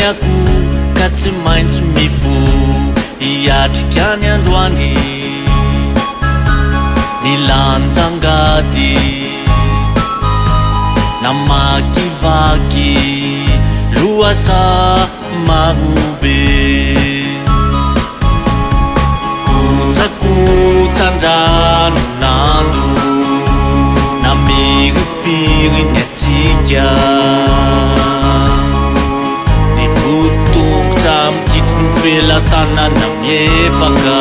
ny akoho ka tsy maintsy mifoha hiatrika ny androany. Nilanja angady namakivaky lohasaha marobe. Kotsakotsan-drano nando namirifiry ny antsika. Ny voditongotra mitritry ny felatanana miepaka.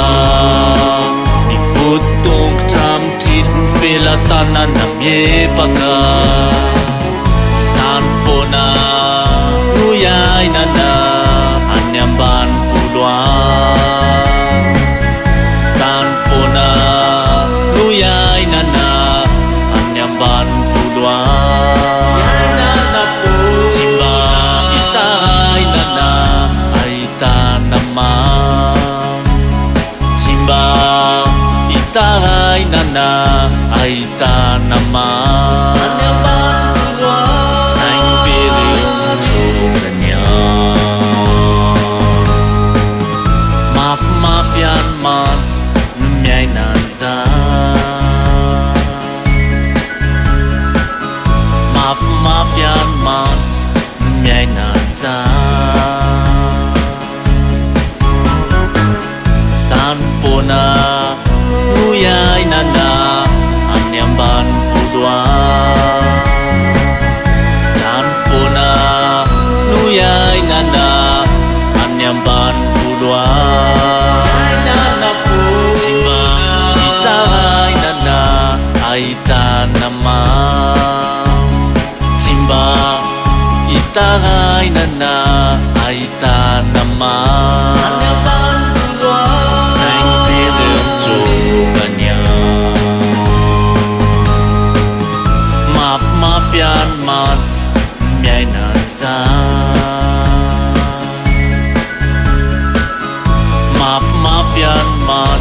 Ny voditongotra mitritry ny felatanana miepaka. Izany foana no iainana any ambanivolo any. Izany foana no iainana any ambanivolo any. Tsy mba itarainana ahitana mamy. Tsy mba itarainana ahitana mamy. Saingy be ireo mijorany any. Mafimafy any mantsy no miaina an'izany. Mafimafy any mantsy no miaina an'izany. Zany foana no iainana any ambanivolo any. Zany foana no iainana any ambanivolo any. Tsy mba itarainana ahitana mamy. Tsy mba itarainana ahitana mamy. Saingy be ireo mijorany any. Mafimafy any mantsy ny miaina an'izany. Mafimafy any mantsy.